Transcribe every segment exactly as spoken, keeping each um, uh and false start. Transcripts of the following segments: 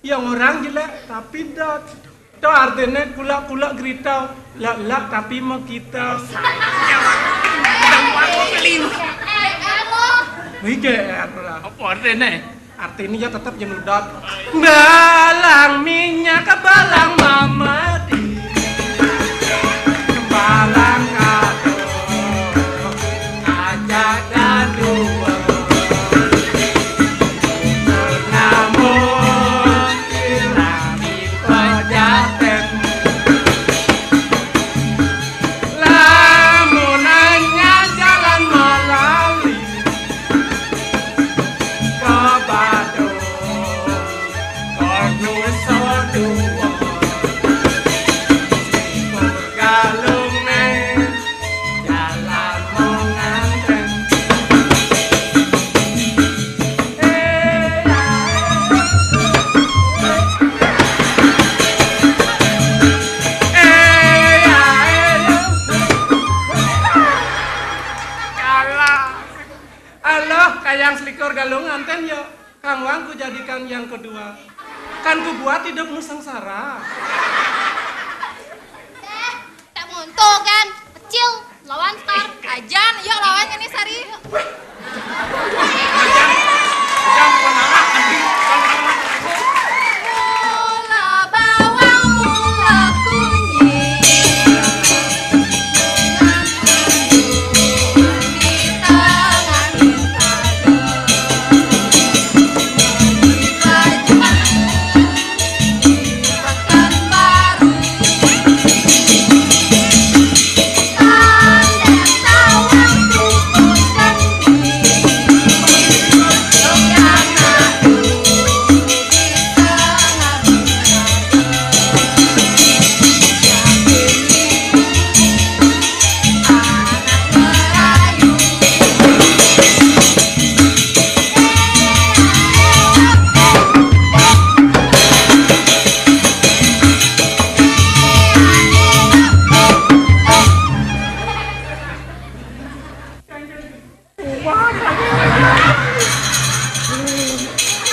Ya orang jelek, tapi dot. Itu artinya kulak-kulak geritau, lak-lak tapi mau kita. Wih, G R lah. Apa artinya? Artinya ya tetap jenuh dot. Balang minyak, balang mamadi. Balang kado, aja dadua. Namun, ilami pejaten. Lamun anya jalan malali, ka Badung, ka Nusa Dua, Galungan, jalan mau nganten. Aloh, kayang selikur galung nganten yo. Kang Wang ku jadikan yang kedua. Kan ku buat hidupmu sengsara. Tak monto kan, kecil, lawan star. Ajan, yuk lawan ini Sari. Ajan, ajan, bukan arah, anjing, bukan arah. Mula bawang, mula kunyit.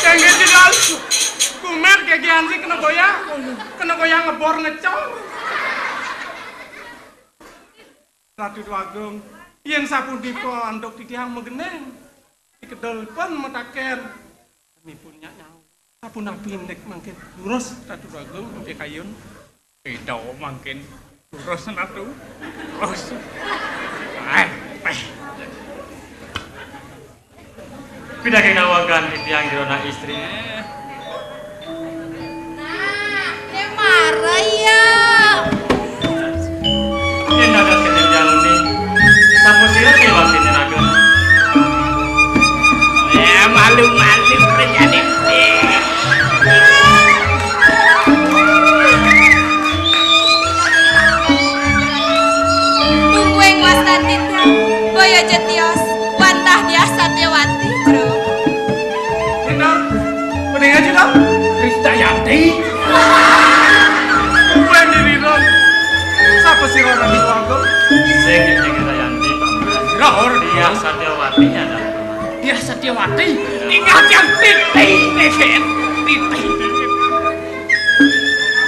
Kengge tidak kumer kegian si kena goyang, kena goyang ngebor ngecor. Ratu Dwagung, yen sapunika anduk titiang megeneng, dikedel pun metaken, demi punya nyawa. Sapunapi indik mangkin? Lurus, Ratu Dwagung, mangke kayun. Ida mangkin lurus, Ratu. Lurus. Eh, eh. Pidaging nawagan titiang jero anak istri. Nah, ne mara ya. Yen dados kejadian ini, sapa sira sing wakti nyeraga? Ya, malu-malu kerjane. Tungguing wastan titiang, boyo jetios, wantah Diah Satyawati, Jero. Bener. Mending aja dong. Krisdayanti. Gue diri dong. Siapa sih orang di warga? Sing Krisdayanti, Pak. Rohor. Diah Satyawati ada. Diah Satyawati. Ingat yang titik, titik, titik.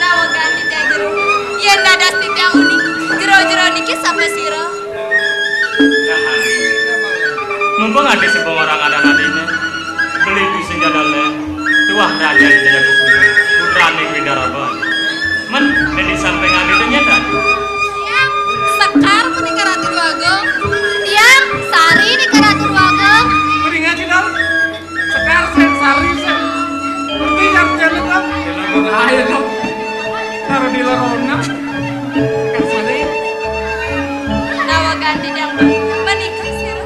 Nawegan titiang jero. Yen dados titiang uning, jero-jero niki sapa sira? Mumpung ade sing ora ngadan adine, beli ku sing jadale, tuah raja Jaya Kusuma, putrane Windaraba. Men, dadi sampe ngadi nyetan. Tiang Sekar menika Ratu Dwagung. Tiang Sari nika Ratu Dwagung. Mending aja dong. Sekar sing, Sari sing. Ngerti artine, Dok? Ayo, Dok. Karo di lerona. Sekar Sari. Nawegan titiang menika sira.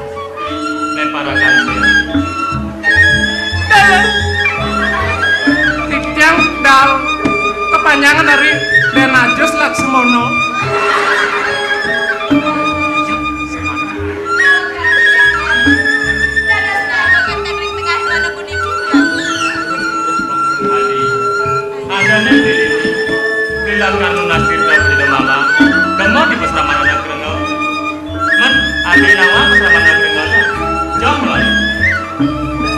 Memparakan sira. Titiang dal kepanjangan dari Denajus Laksmono. Adi, adane diri. Bilang kanu nasir dan tidak malam. Kamu di pesraman anak kerengau. Men, adi nawa pesraman anak kerengau. Jom, Wan.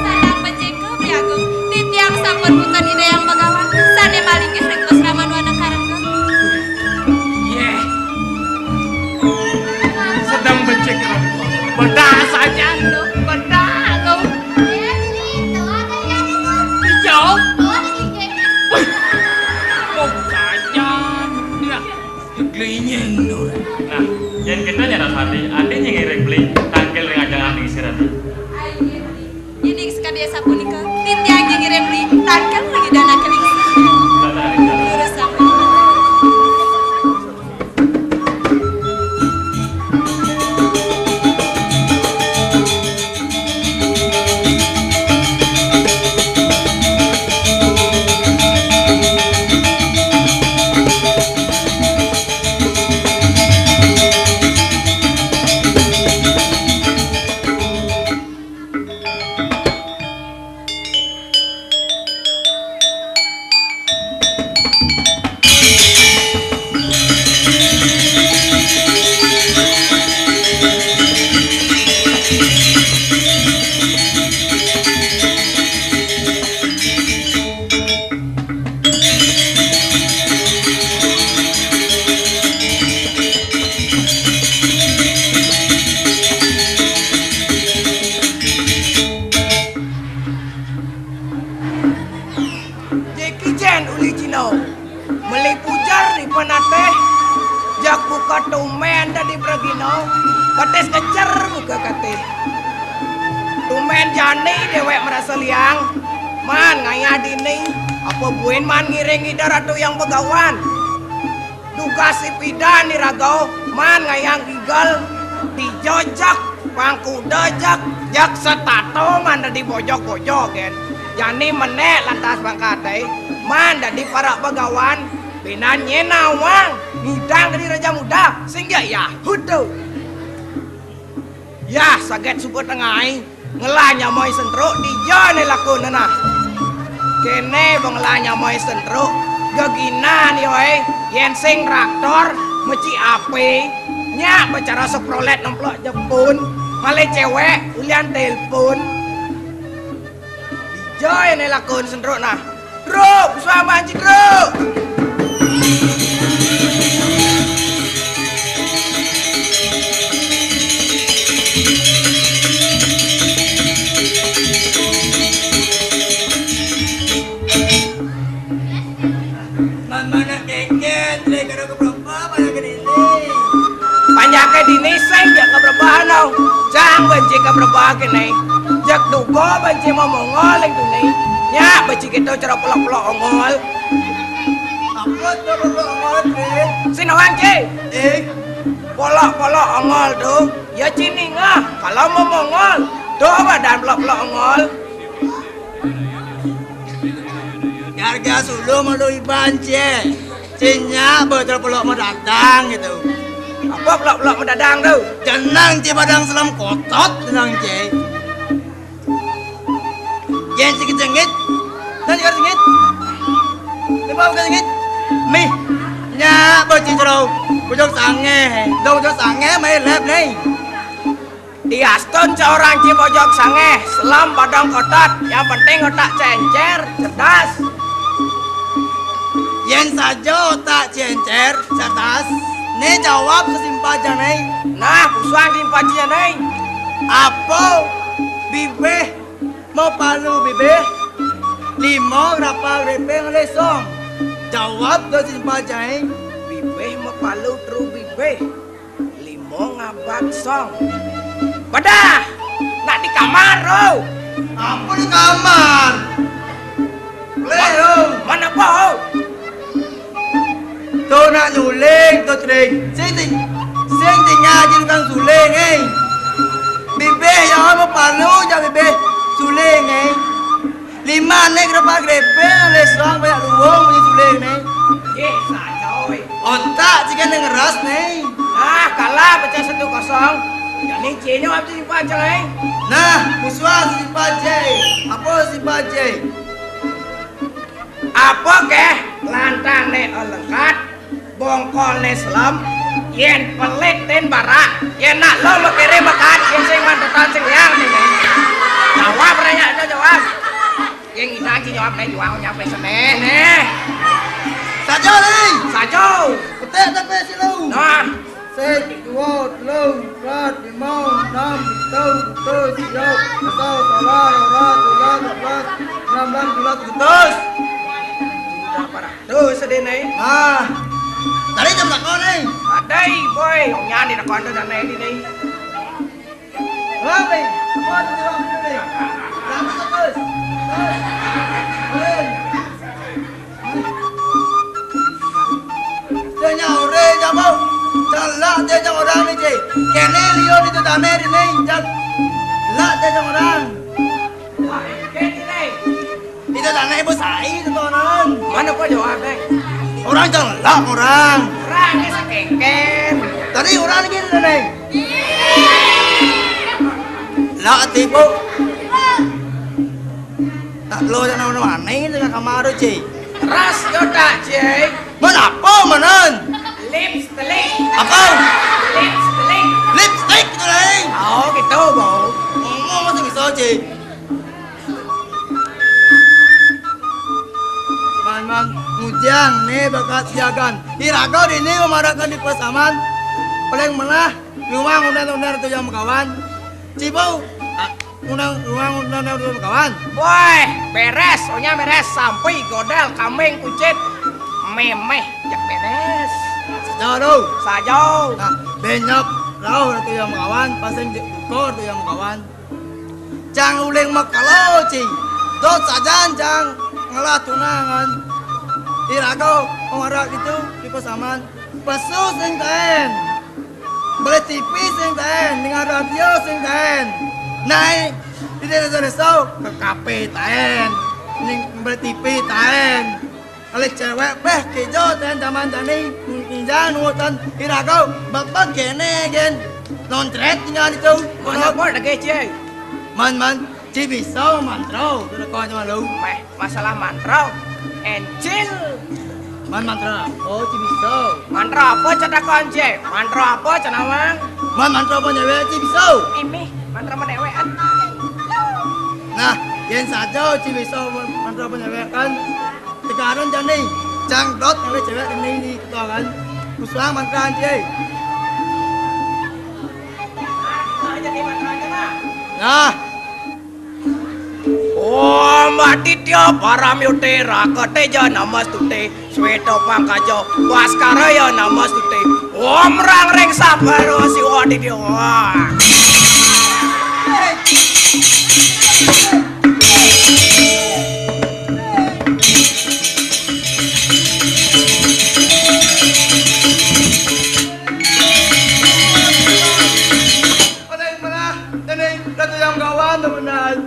Sanang pejika, Biagung. Titiang sampun punten Ida Yang Begawan. Katis ngejer muka katis. Tumben jani dewek merasa liang. Man ngayah dini. Apa buin man ngiring Ida Ratu Hyang Begawan. Dugas si pidan di ragau, man ngayah ngigel. Dija jak, pang kuda jak, jak setato man dadi bojog-bojog, kan. Jani menek lantas bangkat, ai. Man dadi parak begawan, binan nyén nawang, ngidang dadi raja muda, sing ja yahut tu. Yah, saget suba tengai, ngelah nyamai sentruk, dija né laku nenah. Kéné ba ngelah nyamai sentruk, geginan yo, ai, yén sing traktor, mecik apé, nyak ba cara Chevrolet nemplok jepun, malih cewek, ulian telepon. Dija né lakun sentruk nah. Truk, suang banci truk. Man mana kengken, tré kada keberapa, mana kedini. Panjaké dini sing jak keberapa no. Cang banci keberapa kéné. Jak duga banci mamongol ning tuni. Nyak banci kéto cara pelok-pelok ongol. Apa tu pelok-pelok ongol, Tré? Sing nawang, Ci. Eh? Pelok-pelok ongol tu, ya ci ningeh, kalau mamongol. Tuh badan pelok-pelok ongol. Harga suluh malu iban, Ci. Ci nyak ba cara pelok madadang kéto. Apa pelok-pelok madadang tu? Jeneng ci padang selam kotot jeneng ci. Yén sikit sengit, dan juga sengit. Lepas bukan sengit. Mih, nyak ba ci cara bojog sangéh. Dong bojog sangéh mai lep né. Diastun ca orang ci bojog sangéh, selam padang kotot, yang penting otak céncér, cerdas. Yén saja otak céncér, cerdas, né jawab sesimpel ja né. Nah, pusuang simpel ja né. Apa bibih mapalu bibih, lima grapa grépé ngalih song? Jawab tu simpel ja né. Bibih mapalu tru bibih. Lima ngabak song. Bedah, nak di kamar tu. Apa di kamar? Boleh tu. Mana apa tu? Tu nak nyuling tu, Tring. Sing ting, sing tinggal di tukang suling, eh. Bibih ya apa palu ja bibih suling, eh. Lima né grapa grépé, lé song banyak luung bunyi suling né. Yeh, sacoi. Otak jika né ngeras né. Nah, kalah pecah satu kosong. Jani ci nyo apa simpel ja né? Nah, pusuang simpel ja. Apa simpel ja? Apa kéh lantang né lengkat? Bongkol né selem, yén pelit tin barak, yén nak lo makéré bakat, yén sing mantetan sing liang né. Jawab raya tu jawab. Yén ngidang ci jawab né juang nyampe senéh né. Saja né. Saja. Petik tapi silu. Nah. Sik, dua, telu, empat, lima, enam, pitu, pitu, siap, kesal, salah, ora, tulah, tulah, enam belas, tulah, tulah. Sudah parah. Tuh, sedih né. Ah. Tadi jam berapa né? Tadi, boy. Nya di depan tu dan né di né. Hei, apa tu jawab né? Lama terus. Hei. Hei. Dia nyaure jamu. Jalak dia jang orang né, Cik. Kéné liu di tu tanah di né, jalak dia jang orang. Wah, kéné. Ida tanah ibu sai tu orang. Mana kau jawab, eh? Orang jalak orang. Orang ni sakeken. Tadi orang lagi tu nih. Lah tipu. Tak lo jangan mana mana itu nak kamar tu, Cik. Ras yo tak, Cik. Mana apa mana? Lipstick. Apa? Lipstick. Lipstick tu lain. Oh, gitu, bau. Ngomong masih bisa, Cik. Man, man, ngujang né bakat siagan. Iraga dini mamarakan di pasaman. Paling melah, rumah undang-undang tu jam kawan. Cibo, ah, undang rumah undang-undang tu jam kawan. Woi, beres, onya beres, sampi, godel, kambing, kucit, méméh, jak beres. Saja tu. Saja. Nah, benyok. Rauh Ratu Yang Kawan, pasing duka Ratu Yang Kawan. Cang uling makelo, cing. Dot sajan cang ngelah tunangan. Iraga pamarak itu di pasaman. Pesu sing taén. Beli T V sing taén, dengar radio sing taén. Naik di desa-desa ke kafe taén. Ning beli T V taén. Alih cewek, beh, kijo, ten zaman jani, injan, nutan, iraga, bapak kene, gen, nontret, injan itu. Mana pol dage, Cing? Man, man, ci bisa, mantro, sudah kau cuma lu. Meh, masalah mantro, encil. Man, mantro, oh, ci bisa. Mantro apa cetakan, Cing? Mantro apa cenawang? Man, mantro apa nyewe, ci bisa. Imih, mantro menewean. Nah, yen saja, ci bisa, man-, mantro apa nyewe kan. Tegaran jani, cang dot ngale cewek kene di ketoran. Usah mantra anjay. Nah. Om Aditya Paramyute Rakatejana Namastute Sweta Pangkaja Baskaraya Namastute Om Rang Ring Sabaro Siwa Aditya. Wah. Ada yang pernah, ini Ratu yang kawan, teman-teman.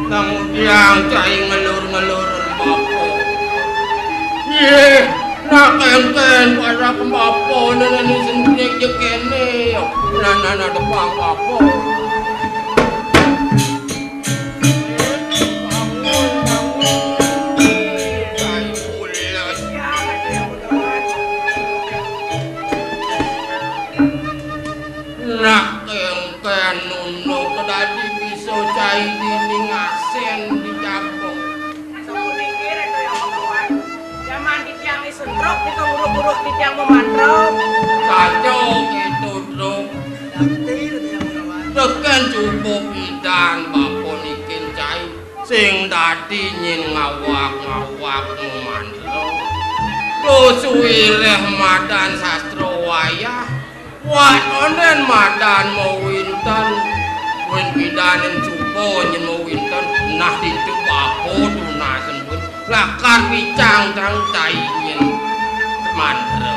Nang tiang cai ngelur-ngelur bapa. Yeh, nak kenten pada ke bapa nene ni sendiri je kene. Nana na depan bapa. Bangun, bangun. Cai pulas. Nak kengken nunduk kedadi bisa cai dinding asen di jago. Sapuniki Ratu Yang Pengawal. Zaman titiang isun truk, kita uruk-uruk titiang memantrau. Kacau gitu, Truk. Teken cukup idan bapa nikin cai. Sing dadi nyin ngawak-ngawak memantrau. Lu suwileh madan sastra wayah. Wah, onden madan mawinten, wen pidanin cupa nyen mawinten, nah ditu bapa tunasen pun lakar picang tang tai nyen mantra.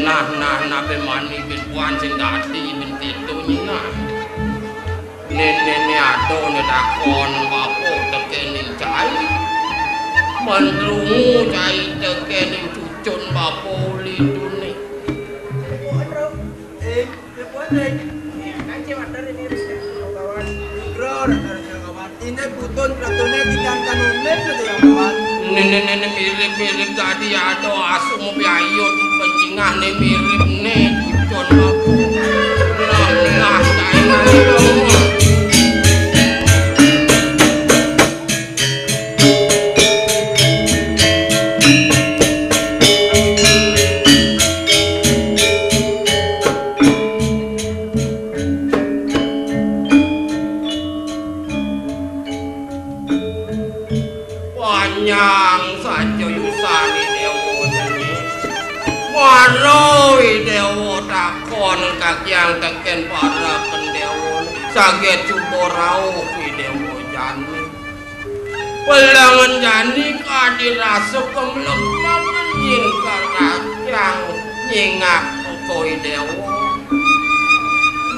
Nah, nah, nah, be mani ben puan sing dadi ben titu nyen nah. Nene ne ado ne takon bapa tekening cai. Menrungu cai tekening cucun bapa uli tuni. Eh, eh, puan, eh. Ini putun pratune tikan kanune, Ratu Yang Kawan. Nene, nene, mirip, mirip tadi ada asung mobil ayo di pencingah ne mirip ne cucun aku. Nah, nah, saingan itu. Panjang saja yusan Idewa niki. Mara Idewa takon kakiang teken para kendewa. Saget cuba rauh Idewa jani. Pelangan jani kadi rasa kemelek mamenyin karakyang nyingak uko Idewa.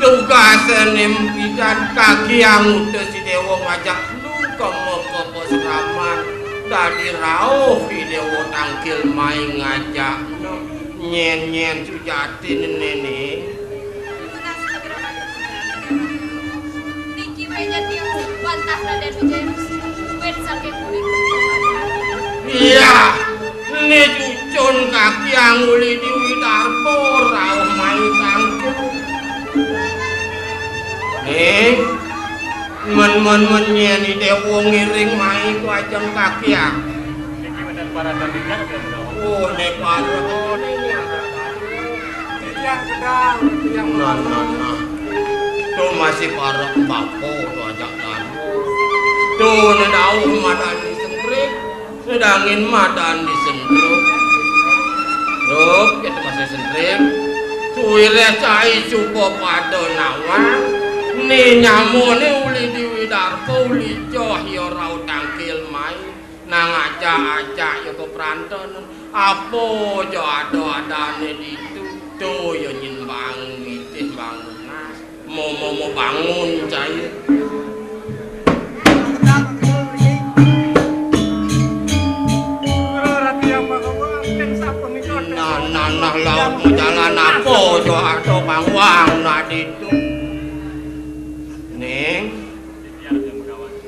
Dugasane mpidan kakiang utus Idewa ngajak lu kema ke pasraman. Dadi rauh Idewa tangkil mai ngajak nyen-nyen sujati nene. Raden Wijaya Musti, wit saking punika. Iya, né cucun Kakyang uli Dewi Darpa rauh mai tangkil. Né, men-men-men nyén I Déwa ngiring mai ka ajeng Kakyang. Niki wénten paratan ingkang sedaya menawi. Oh, né paratan. Titiang kedal, titiang nah, nah, nah. Tuh masih parek bapa tuh ajak tadi. Tuh né dauh madan disentrik, sedangin madan disentrik. Tuh, kita masih sentrik. Suwireh cai suba pada nawang. Né nyamané uli Dewi Darpa, uli joh ya rauh tangkil mai. Nang acak-acak ya kepranten. Apa ja ada-adané ditu, to ya nyen bangun, nitih bangun. Nah, momo bangun cai. Nah, nah, nah, laut mau jalan apa ja ada bangwang nah ditu. Ning.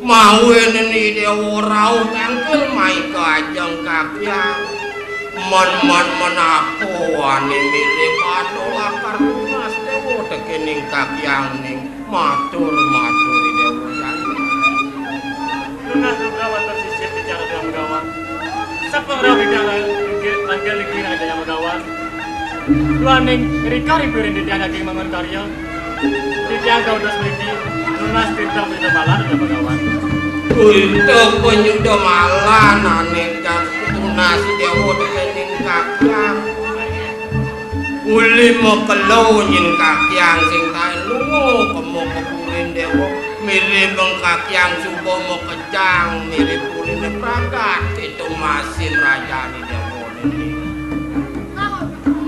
Mawinan I Déwa rauh tangkil mai ka ajeng Kakyang. Men-men menapa ané mirib ada lakar tunas Déwa tekéning Kakyang ning matur-matur I Déwa jani. Tunas Nugrawan tersisip bicara Déwa Megawan. Sapeng rauh titiang tangkil niki Déwa Megawan. Duaning rika ripirin titiang daging mangun karya. Titiang kautus mriki nunas tirta panyuda malan ya Bagawan. Tirta panyuda malan ané kang tunas Déwa tekéning Kakyang. Uli makelo nyen Kakyang sing taén lunga kema ka purin Déwa. Mirib Kakyang suba makejang mirib puriné pragat itu masin rajané Déwa.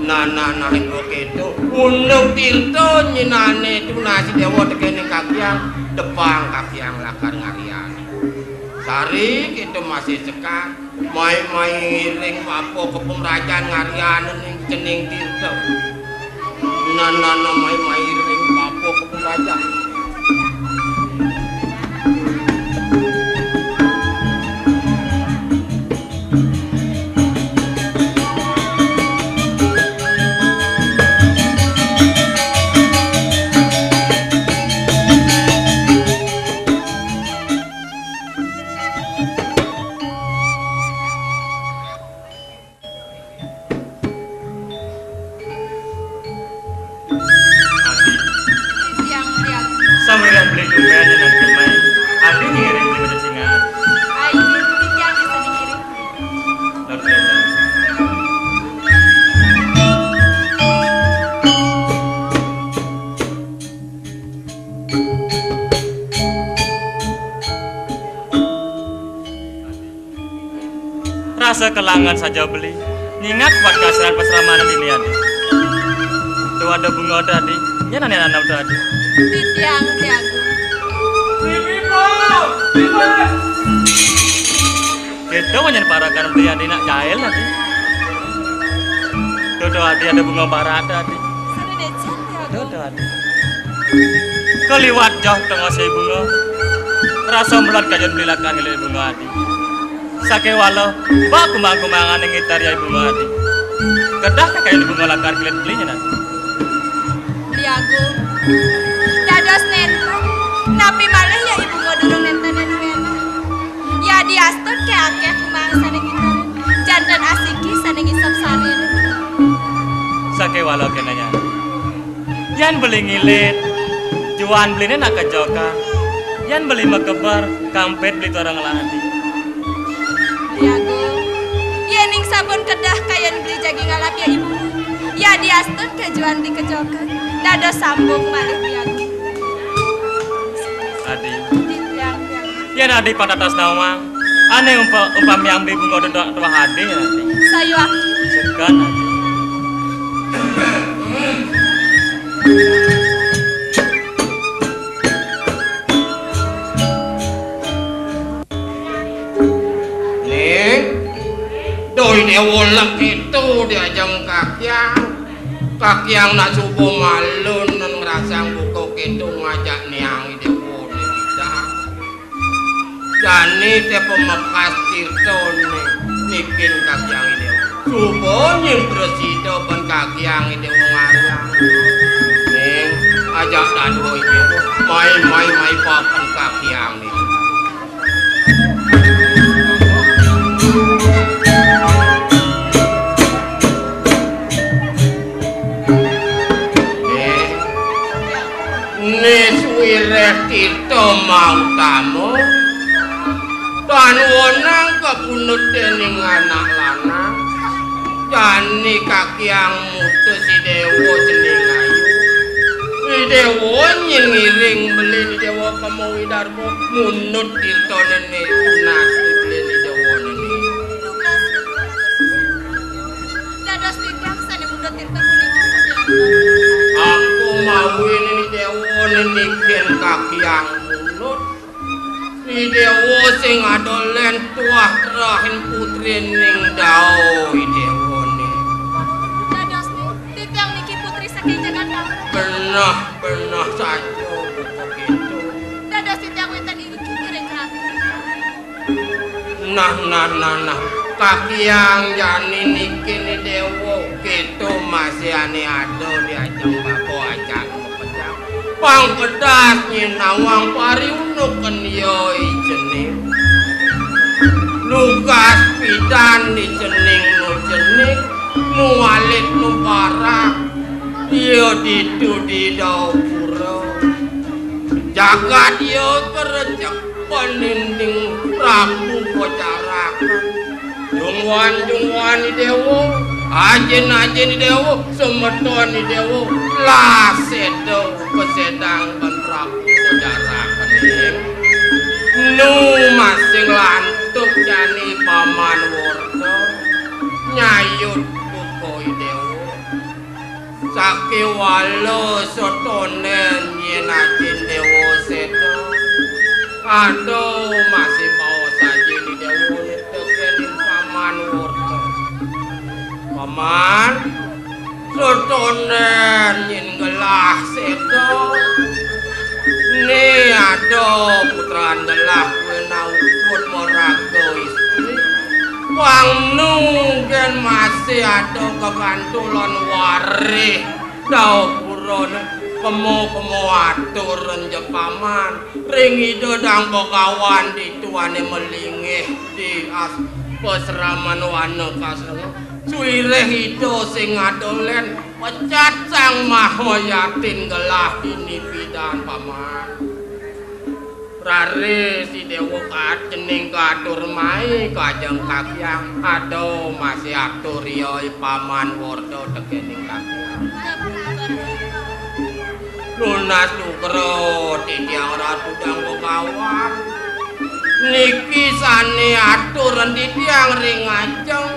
Nah, nah, nah, iku kéto. Unduk tirta nyinané tunas Déwa tekéning Kakyang, tepang Kakyang lakar ngaryan. Sari kéto masih sekar, mai-mai ngiring bapa ka pemrajan ngaryan ning cening tirta. Nah, nah, nah, mai-mai ngiring bapa ka pemrajan. Adi. Titiang, titiang. Sawiréh beli tumbén nangkil mai. Adi ngiring beli pada singa. Ai, titiang bisa dikirim. Laut Réndang. Rasa kelangan saja beli. Nyingat kuat kasiran pasramanan ini, Adi. Tuh ada bunga tadi. Nyana nyana tadi. Titiang, titiang. Ibu, ibu. Kita nyen parakan beli Adi nak jahil tadi. Tuh, tuh, Adi ada bunga barat tadi. Sudah deh, Chan, ya. Tuh, tuh, Adi. Kaliwat joh tengah si bunga. Rasa melat kajen beli lakar ngilik bunga Adi. Sakéwala, bak kumang-kumangan ing ngitar ya I Bunga Adi. Kedah kakayan I Bunga lakar kelit belinya nanti. Beli Agung. Dados nénten. Napi malih ya I Bunga durung nénten anu énak. Ya diastun ké akéh kumang sané ngitarin. Janten asiki sané ngisep sarin. Sakéwala kéné nya. Yén beli ngilit, juan beliné nak kejokan. Yén beli makeber, kampit beli torong ladi. Diagung, yéning sampun kedah kayén beli jagi ngalap ya ibu. Ya diastun ké juan beli kejokan. Dados sambung malih Diagung. Adi. Diang, diang. Yén Adi patatas nawang, ané umpa-, umpamiang beli bunga dedok tuah Adi, Adi. Sayuwakti. Sekan, Adi. Ning, doi déwa lek itu diajeng kakiang. Kakiang nak suba malun ngrasang buka kéto ngajak niang déwa né. Jani té pamekas tirtané nikin kakiang Ida. Suba nyén prasida ban kakiang Ida ngarang. Ning, ajak dadua Ida. Mai, mai, mai papan kakiang Ida. Ning, né suwiréh tirta mautama, tan wenang kapundhut déning anak lanang, jani kakiang mutus I Déwa cening ayu. I Déwa nyén ngiring beli I Déwa kema widarba, mundhut tirtané né tunas beli I Déwa né. Dados titiang sané mundhut tirta puniki, Ida. Aku mawi I Déwa nikin kakiang mundhut. I Déwa sing ada lén tuah rahin putrining dauh I Déwané. Dados titiang niki putri saking jagat Dharma. Beneh, beneh saja buka kéto. Dados titiang wénten iriki ngiring kraton. Nah, nah, nah, nah. Kakiang jani nikin I Déwa, kéto masih ané ada di ajeng bapa ajak mapejang. Pang kedas nyén nawang pariunukan ya I Cening. Lugas pidan I Cening nu cenik, nu alit nu parak. Ya ditu di Daupura. Jagat ya krecek paninding Prabu Pacarakan. Jungwan-jungwan I Déwa, ajin-ajin I Déwa, semeton I Déwa, lah séda pesedang ban Prabu Pacarakan. Nu masih lantuk jani Paman Werta nyayut buka I Déwa. Sakéwala sotondén nyén ajin Déwa séda. Aduh, masih baos ajin I Déwa tekéning Paman Werta. Paman, sotondén nyén gelah séda. Né ada putran gelah kuwi nauput maraga istri. Pang nu gén masih ada kegantulan warih. Daupura né kema-kema atur ring Paman, ring Ida Dang Begawan ditu ané malinggih di as-, pasraman Wana Kasanga. Suwiréh Ida sing ada lén pecat Sang Maha Yatin gelah dini pidan, Paman. Raris I Déwa kaat cening katur mai kajeng kakiang, ada masih atur ya I Paman Werta tekéning kakiang. Nunas nugra titiang Ratu Dang Begawan. Niki sané atur titiang ring ajeng,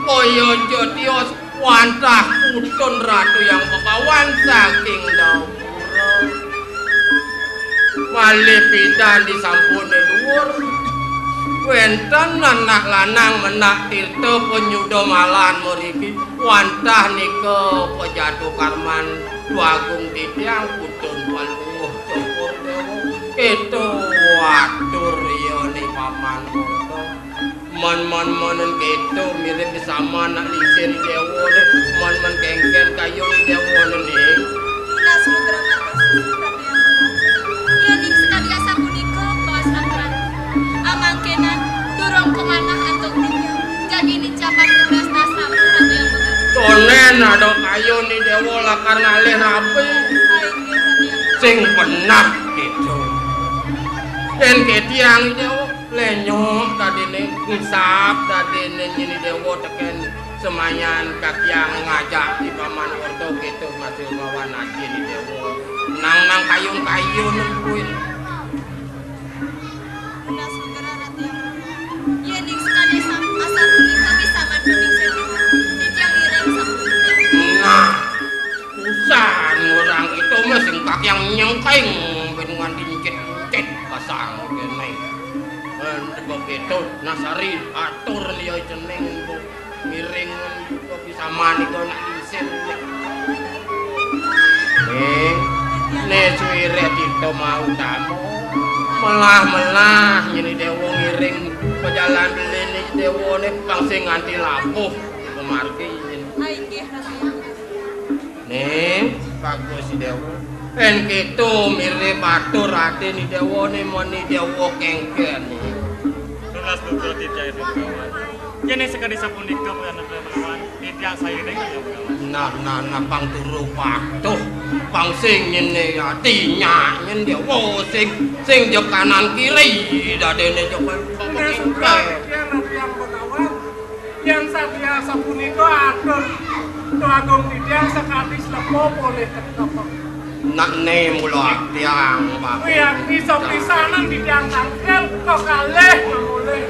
kaya ja tios wantah putun Ratu Hyang Begawan saking Daupura. Malih pidan disampun luur. Wénten anak lanang menak tirta panyuda malan mriki, wantah nika pajatu karman Dwagung titiang putun Palungguh Cokor Déwa. Kéto atur ya I Paman Werta. Man, man, manen kéto mirib sama nak lingsir I Déwa né. Man, man kéngkén kayun I Déwa né. Tunas nugraha matur suksma. Yéning sakadi asapunika, baos aturan. Amangkénan durung kamanah antuk titiang. Jagi nicapan kagras nasaba Ratu Hyang Begawan. Tondén ada kayun I Déwa lakar ngalih rabi. Inggih, Ratu Hyang Begawan. Sing benah kéto. Yén kétiang I Déwa. Lenyok dadiné, ngisap dadiné nyén I Déwa tekén semayan kakiang ngajak I Paman Werta kéto masih lawan ajin I Déwa. Nang-nang kayun-kayun kuwi. Tunas nugraha Ratu Hyang Begawan. Yéning sakadi sam-, asapunika pisaman ningsih titiang, titiang ngiring sapunika. Nah, usan ngurang itu mah sing kakiang nyengkeng ben nganti encit-encit pasang kéné. Lan sebab itu, nah sari atur liya cening, Bu. Miring juga bisa mani to nak isin. Ning, né suwiré kita mau tamu. Melah-melah nyén I Déwa ngiring pajalan beliné I Déwané pang sing nganti labuh pamargi nyén. Ah, inggih, Ratu. Ning, bagus I Déwa. Yén kéto mirib atur Radén I Déwané, mén I Déwa kéngkén. Tunas duka titiang, Ratu Bagawan. Yén sakadi sapunika, Ratu Bagawan, titiang sairing, Ratu Bagawan. Nah, nah, nah, pang turu patuh, pang sing nyén ati nyak nyén Déwa, sing, sing jekanan kiri, dadéné jekanan. Tunas duka titiang, Ratu Bagawan. Yén sadia sapunika atur Déwa Agung titiang sakadi slepa polih tetep. Nak né mula atiang, Pak. Wiakti sapisanan titiang tangkil kekalih memulih.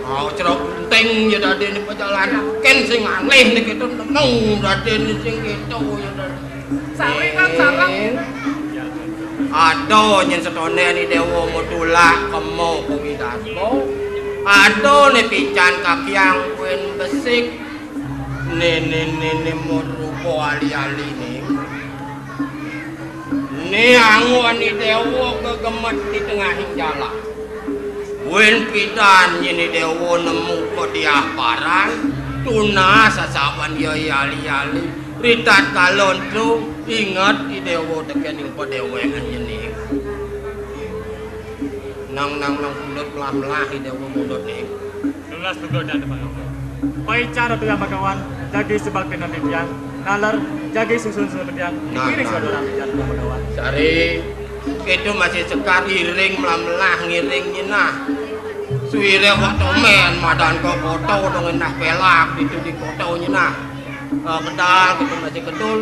Oh, cerok penting ya dadéné pajalan. Kén sing aneh nih kita nemu dadéné sing gitu ya dadéné. Sari kan sareng. Ada nyén setoné I Déwa mau tulak kemo kuwi darbo. Ada né pican kakiang kuwin besik. Néné-néné mau rupa ali-ali ning. Né angon I Déwa gegemet di tengahing jalan. Wén pidan nyén I Déwa nemu pediah paran, tunas sasaban ya ali-ali. Ritatkala ento inget I Déwa tekén ing padéwékan nyén. Nang, nang, nang pundut melah-melah I Déwa mundut ning. Nunas duka Danda Pangampura. Paicara titiang Bagawan, jagi subaktinan titiang, naler jagi susun-susun titiang, nah, dikiring nah. Saudara titiang Bagawan. Sari, itu masih sekar iring melah-melah ngiring nyinah. Suwire kok tomen madan kok koto dong endah pelak itu di koto nyinah. Eh, kedal gitu masih kedul.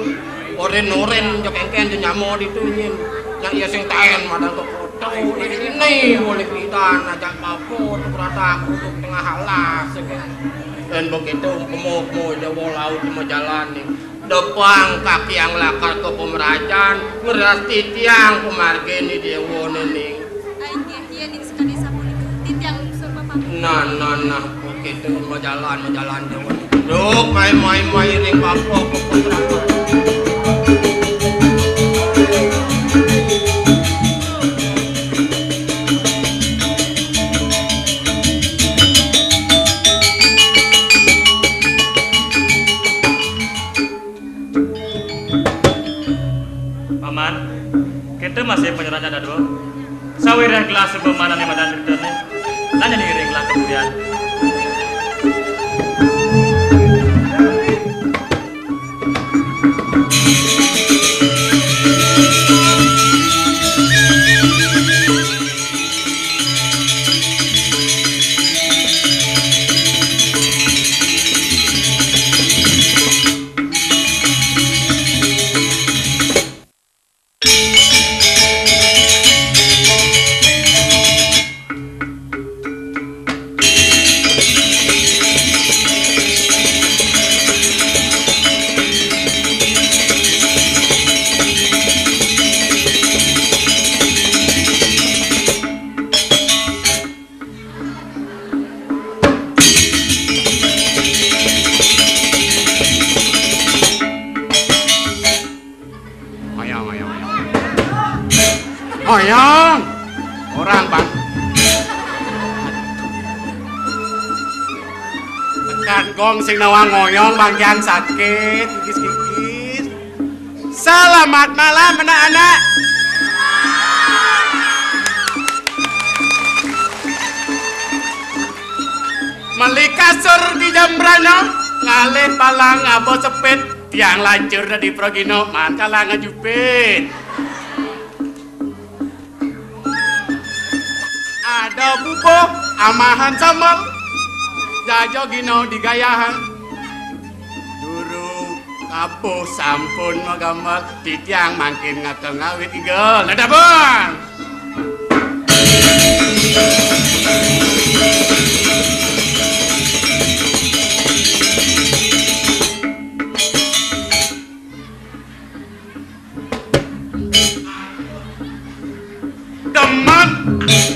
Orin-orin jok engken jo nyamo ditu nyin. Nyak iya sing taen madan kok koto ini boleh pidan ajak papo tu beratak untuk tengah alas. Dan begitu kemo-kemo Jawa laut mau jalan nih. Depang kakiang lakar ke pemerajan, ngeras titiang pemargin di Déwa nening. Inggih, iya ning sekadi sapunika. Titiang lungsur pamit. Nah, nah, nah, begitu mau jalan, mau jalan Déwa. Duk, mai, mai, mai, ring bapa, bapa terapan. Paman, kita masih penyerahan ada dua. Sawireh gelah sebemanan yang madan ceritane. Nanya ning ring gelah kemudian. Ngoyong, ngoyong, ngoyong. Ngoyong. Orang, Bang. Tekan gong sing nawang ngoyong, Bang, yang sakit, kikis-kikis. Selamat malam, anak-anak. Meli kasur di jambrana, ngalih palang abo sepit, tiang lancur dadi pragina, man kalang ngajupit. Ada bubuh, amahan sambel, jaja gina digayahan. Durung kapuh sampun magambel, titiang mangkin ngakal ngawit igel. Ledabon! Demen.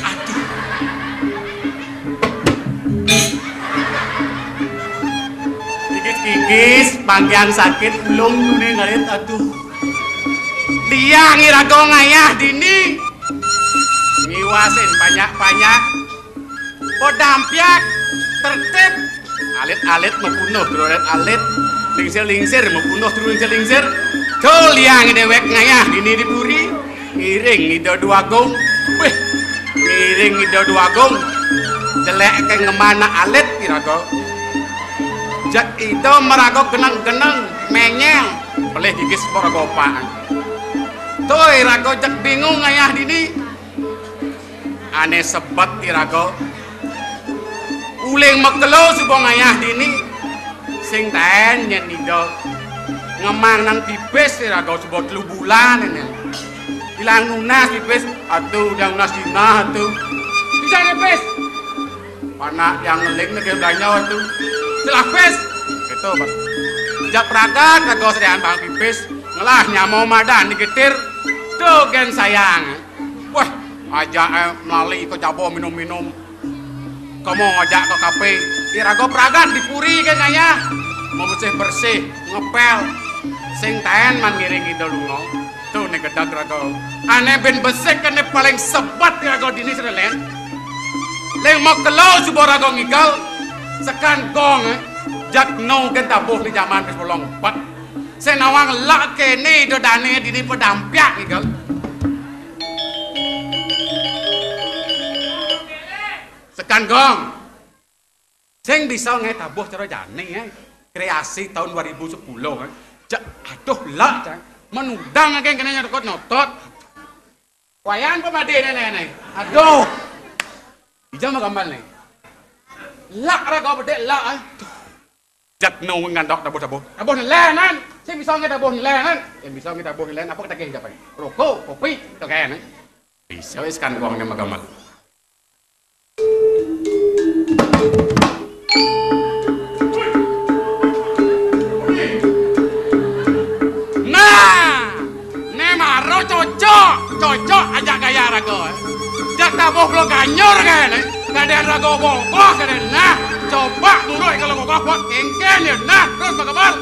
Aduh. Kikis-kikis, panggian sakit, ulung nune ngarit, aduh. Tiang iraga ngayah dini. Ngiwa Pasin panjak-panjak. Padampiak, tertib. Alit-alit mapunduh turu alit-alit. Lingsir-lingsir mapunduh turu lingsir-lingsir. Tuh liang déwék ngayah dini di puri. Ngiring Ida Déwagung. Wih, ngiring Ida Déwagung. Jelék ké ngemana alit iraga. Jak Ida maraga geneng-geneng, menyél. Pelih gigis maraga opak. Tuh iraga jak bingung ngayah dini. Ané sebet iraga. Uling makelo suba ngayah dini. Sing taén nyén Ida. Ngemang nang pipis iraga suba telu bulan ini. Ilang nunas pipis, atuh udah nunas dina atuh. Bisa pipis. Panak yang ngeling negé belanja atuh. Telah pis. Itu, Bang. Jak pragat iraga sediaan bang pipis. Ngelah nyama madan digetir. Tuh gén sayang. Wah, ajak, eh, melali ka jaba minum-minum. Komo ngajak ka kafe. Iraga pragat di puri ké ngayah. Mau bersih-bersih, ngepel. Sing taén man ngiring Ida lunga. Tuh né gedeg raga. Ané bin besik ané paling sebet raga dini sira lén. Ling makelo suba raga ngigel. Sekan gong, eh. Jak no gén tabuh di jaman wis bolong bet. Sing nawang lak kéné Ida Dané dini padampiak ngigel. Sekan gong. Sing bisa ngaé tabuh cara jani, eh. Kreasi tahun dua ribu sepuluh, eh. Cek, aduh, lak, cek. Menudang aké kéné nyotot-nyotot. Wayan pemadé néné, néné. Aduh. Ija mah gamal né. Lak raga bedék lak, eh. Jak nu ngandok tabuh-tabuh. Tabuh nélénan. Sing bisa ngaé tabuh nélénan. Sing bisa ngaé tabuh nélénan. Apa ketagih japan? Rokok, kopi, tegén, eh. Bisa wis kan uangnya mah gamal. Nah, né mara cocok, cocok ajak gaya raga. Jak tabuh pulo ganyur kan, eh. Kadén raga bogoh kadén. Nah, coba buruk kalau bogoh buat kéngkén ya. Nah, terus bagabar.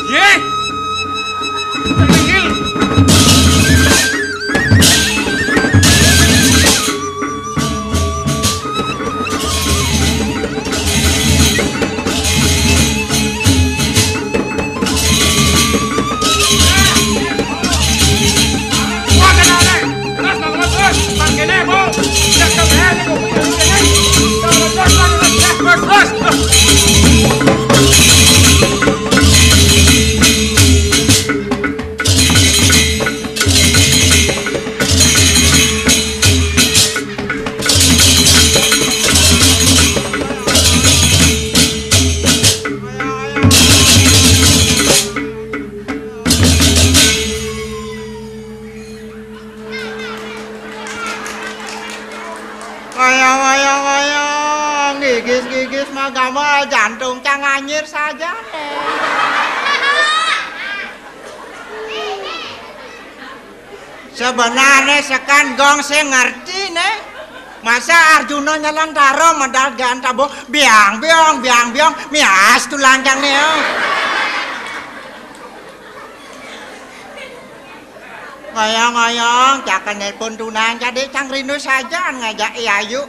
Yé. Tengil. Wayah, wayah, wayah, gigis, gigis, mah gamal jantung cang anyir saja. Sebenarnya sekan gong saya ngerti né. Masa Arjuna nyelan taro medal gan tabuh biang biong biang biong mias tulang cang né. Ngoyong-ngoyong, cak nelpon tunang, jadi cang rindu saja ngajak Ayu.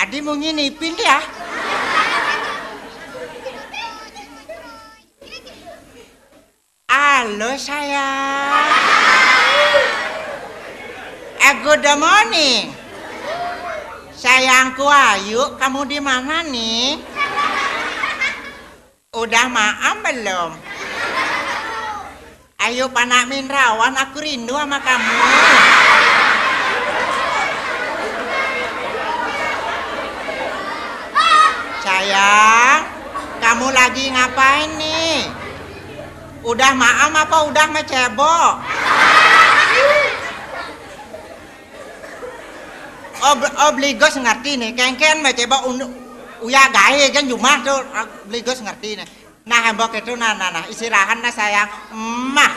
Adi munyi nipin dia. Halo, sayang. Eh, good morning. Sayangku Ayu, kamu di mana, nih? Udah maam belum? Ayu, panak minrawan, aku rindu sama kamu. Sayang, kamu lagi ngapain, nih? Udah maam apa udah mecebok? Oh, be-, oh, Bligos ngerti né. Kéngkén mah coba un-, uya gaé kan jumah tuh, ah, Bligos ngerti né. Nah, mbok itu, nah, nah, nah, istirahat nah, sayang. Emah.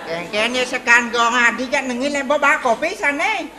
Kèng kèn ya sekan gong adi jak nengin lek mbok bak kopi sane.